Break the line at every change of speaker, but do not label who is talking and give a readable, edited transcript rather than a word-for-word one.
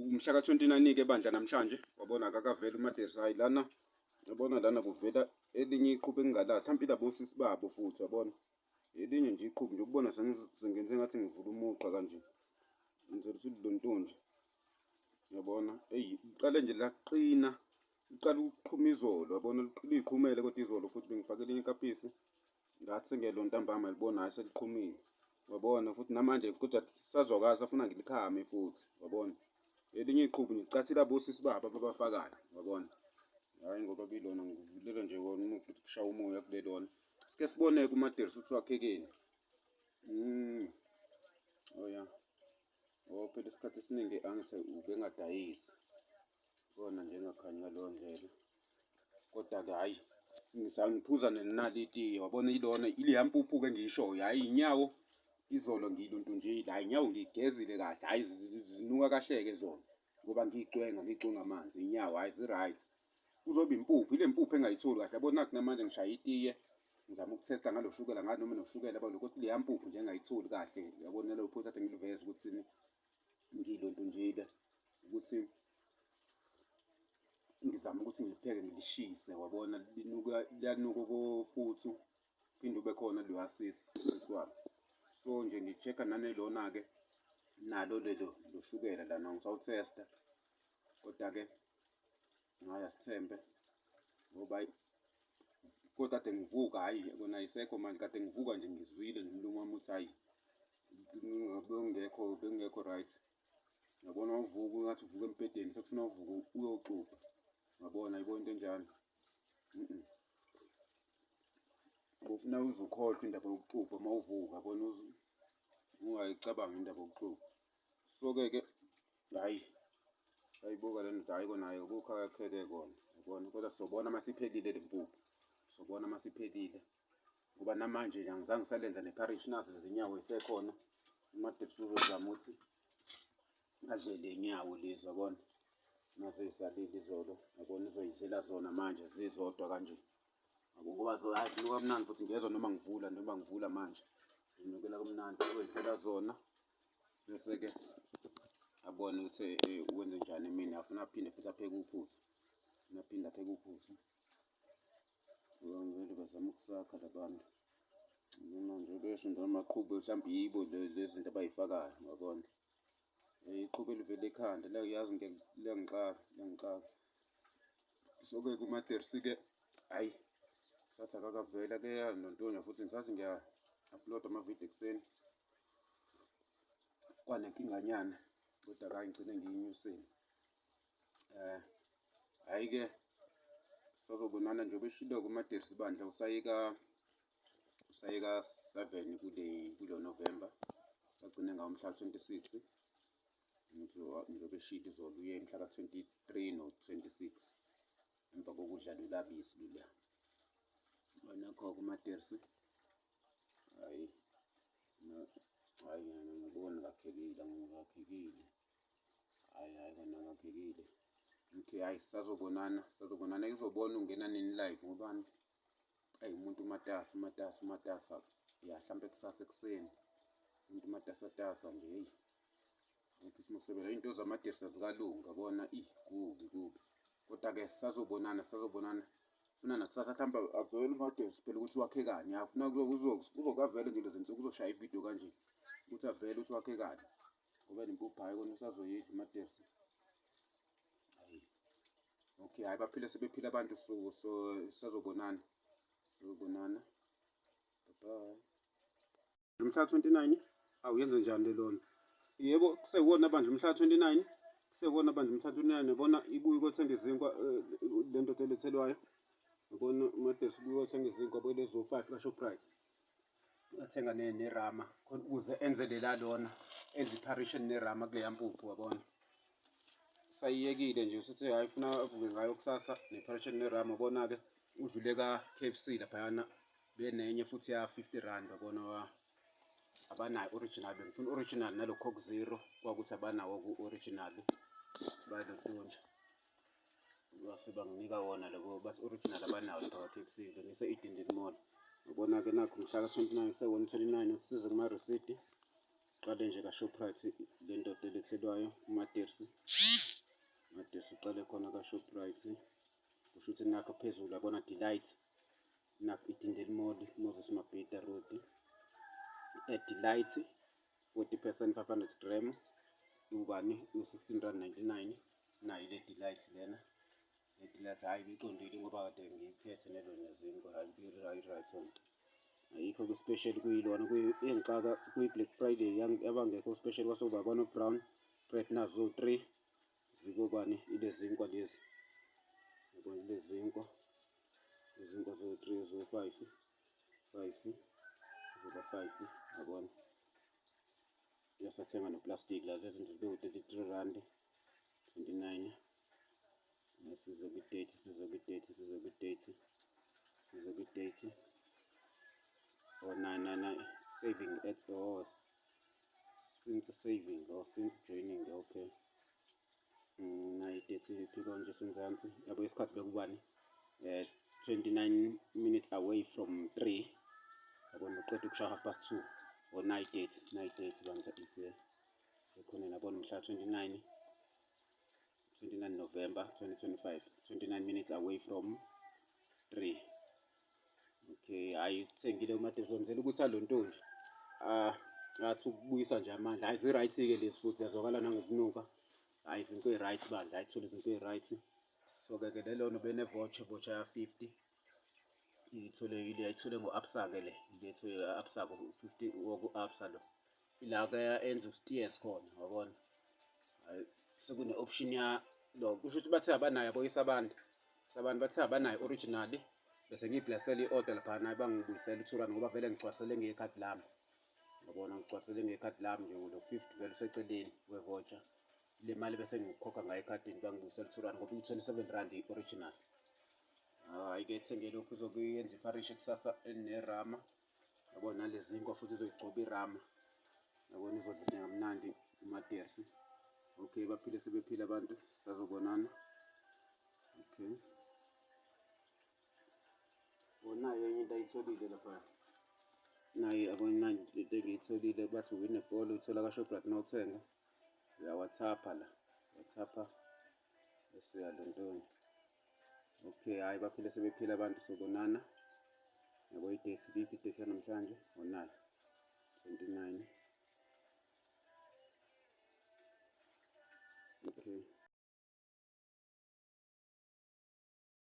Umhla ka-29-ke bandla namhlanje, wabona akakaveli uMadesi. Hhayi lana, yabona lana kuvela elinye iqhubu engingalazi, mhlawumpe ilabo sisi babo futhi, yabona. Elinye nje iqhubu nje ukubona sengenze ngathi ngivula umugqa kanje. Ngenzela ukuthi lontonje. Yabona, eyi uqale nje laqina, uqala ukuqhuma izolo, yabona liqhumele kodwa izolo futhi bengifake elinye ikapisi. Ngathi sengiyalona ntambama libona hhayi seliqhumile. Wabona futhi namanje kodwa sisazwakala safuna ngilikhame futhi, wabona. Elinye iqhubu ngicathile abosisi babo ababafakayo, wabona. Hhayi ngoba bilona ngivulela nje wona uma ukuthi kushaya umoya kulelona. Sike sibone-ke uMadirisa ukuthi wakhekeni. Oh ya. Oh phela isikhathi esiningi angithi ubengadayisi. Kona nje engakhanyi ngaleyo ndlela. Kodwa-ke hhayi ngiphuza nenali itiye wabona ilona ileya mpuphu-ke engiyishoyo hhayi inyawo izolo ngiluntunjile hhayi inyawo ngiyigezile kahle hhayi zinuka kahle-ke zona ngoba ngiyicwenga ngiyicwenga amanzi inyawo hhayi zi-right. Kuzoba impuphu ile mpuphu engayitholi kahle yabo nakhu namanje ngishaya itiye ngizama ukuthesta ngalo shukela ngathi noma noshukela balo kodwa leya mpuphu nje engayitholi kahle yabona nalo phutha kade ngiliveza ukuthi ngilontunjile ukuthi ngizama ukuthi ngilipheke ngilishise wabona linuka liyanuka kophuthu phinde ube khona loya sisi sisi wami. So nje ngi-check-a nanelona-ke nalo lelo loshukela lana ngisawuthesta kodwa-ke hhayi asithembe ngoba kodwa kade ngivuka hhayi kona ayisekho manje kade ngivuka nje ngizwile nje umlomo wami uthi hhayi bekungekho bekungekho right. Uyabona uvuka ungathi uvuka embhedeni sekufuna uvuke uyoxubha. Uyabona yibona into enjalo. Ufuna uze ukhohlwe indaba yokuxubha uma uvuka yabona ungayicabangi indaba yokuxubha. So-ke ke hhayi sayibuka le ndoda hhayi kona hhayi akukho akakheke kona yabona kodwa sizobona uma siphelile le mpuphu sizobona uma siphelile. Ngoba namanje nje angizange ngisalenza nepharishi nazo lezi nyawo zisekhona. UMadex uzozama ukuthi adle le nyawo lezi yabona. Nazo ey'salile izolo yabona uzoyidlela zona manje zizodwa kanje. Yabo ngoba hayi zinuka kamnandi futhi ngiyezwa noma ngivula noma ngivula manje. Zinukela kamnandi uzoyidlela zona. Bese-ke abone ukuthi wenze njani emini afuna aphinde futhi apheke uphuthu. Afuna aphinde apheke uphuthu. Ngoba vele bazama ukusakha la bantu. Yabona nje besho nje amaqhubu mhlawumbe yibo lezi zinto abay'fakayo uyabona. Iqhubu elivela ekhanda la uyazi liyangixaka liyangixaka. So-ke kumatersi-ke hhayi sathi akakavela ke nontonya futhi ngisathi ngiya-upload-a amavidiyo ekuseni kwanenkinganyana kodwa hhayi ngigcine ngiyinyusile. Eh hhayi-ke sazobonana njengoba eshilo-ke uMadirsi bandla usayeka usayeka 7 kule kulo November sagcine ngawo mhla 26 ngithi njengoba eshilo izolo uye mhla ka-23 no-26 emva kokudla lulabisi lula nakho-ke uMadirsi hhayi hhayi ngiboni kakhekile ngikakhekile. Hhayi hhayi kona akakhekile. Okay, hhayi sisazobonana, sisazobonana. Ngizobona ungena nini live ngobani? Eyi umuntu umatasa, umatasa, umatasa. Ya hlampe kusasa ekuseni. Umuntu umatasatasa nje heyi. Ukhisimusi into zamadesi azikalungi yabona ih kubi kubi. Kodwa-ke sisazobonana, sisazobonana. Funa nakusasa mhlawumbe avele uMadesi phela ukuthi wakhekani. Ya funa kuzokavele nje lezi nsuku uzoshaya ividiyo kanje ukuthi avele ukuthi wakhekani. Ngoba nempuphu hhayi kona usazoyidla uMadesi. Hayi. Okay, hhayi baphile sebephila abantu so so sisazobonana. Sizobonana. Bye bye. Mhla 29 awuyenze njani le lona? Yebo, kusekuwona bandla mhla 29 kusekuwona bandla mhla 29 yabona ibuye ukothenga izinkwa eh, le ndoda elethelwayo. Yabona uMadesi ubuye ukothenga izinkwa bolezo 5 kaShoprite. Wathenga nerama khona ukuze enze lela lona enze iparation nerama kuleya mpuphu wabona. Sayiyekile nje usuthi hayi ufuna avuke ngayo kusasa neparation nerama wabona-ke udlule ka-K_F_C laphayana benenye futhi ya 50 rand wabona wa abanayo original bengifuna original nalo Coke Zero kwakuthi abanawo ku-original bayilontunja. Base banginika wona loko bathi original abanawo lapha kwa-K_F_C bengise-Edendale Mall. Ubona-ke nakhu mhla ka-29 sekuwona 29 usize kumarisidi. Uqale nje ka-Shoprite le ndoda elethelwayo uMatersi. Umatersi uqale khona ka-Shoprite. Kusho ukuthi nakho phezulu yabona Delight. Nakho iDindeli Mall, Moses Mabhida Road. E-Delight 40% 500 gram. Ubani u-16 rand 99. Nayo le Delight lena. Le Delight hhayi ibiqondile ngoba kade ngiyiphethe nelo nezinkwa, hhayi ibi-right yona. Ayikho kwi-special kuyilona engixaka kwi-Black Friday yabangekho special kwase kuba kwano-brown bread nazo zo-three zikobani ilezi zinkwa lezi. Yabona ilezi zinkwa, izinkwa zo-three zo-five, five, zoba five, yabona. Uyasathenga noplastiki la lezi zinto zibe u-33 rand 29. Size kwi-date, size kwi-date, size kwi-date, size kwi-date. Oh, nine nine nine saving at, oh, since saving or since joining, okay. Nayi i-date iphika nje senzansi yabo isikhathi bekubani 29 minutes away from 3, yabona, uqeda ukushaya 2:30. Or nayi date, nayi date bandla isiye ekhoneni, yabona, mhla 29, 29 November 2025, 29 minutes away from 3. Okay, hayi uthengile uMadevu wenzela ukuthi alonto nje ah athi ukubuyisa nje amandla. Hayi zi-right-ke lezi futhi ziyazwakala nangokunuka. Hhayi izinto ey'right bandla, hhayi thole izinto ey'right. So-ke ke lelona ubene-voucher, voucher ya-50 iyithole ile ayithole ngo-Absa-ke le ile ethole ka-Absa ku-50 woku-Absa lo ila-ke enza u-Steers khona, wabona. Hhayi sekune-option ya lo kusho ukuthi bathe abanayo yabo isabanda sabantu bathe abanayo original bese ngiyiblasela i-order laphana bangibuyisela u-2 rand ngoba vele ngigcwalisele ngekhadi lami, yabona, ngigcwalisele ngekhadi lami nje lo 50 vele useceleni we-voucher le mali bese ngikhokha ngayo ekhadini bangibuyisela u-2 rand ngoba iyi-R27 i-original. Hhayi-ke thenge lokhu uzokuyenza ipharishi kusasa enerama, yabona, nalezi zinkwa futhi izoyigcoba irama, yabona, izodla kamnandi uMatersi. Okay, baphile sebephila abantu, sazobonana. Okay, onayo enye into ayitholile lapha naye, yabona into engiyitholile bathi win a ball uyithola ka-Shoprite uma uthenga uyawathapha la wathapha bese uyalontoni. Okay, hhayi baphile sebephila abantu, sobonana. Yabo i-date, iphi i-date yanamhlanje? Onayo 29.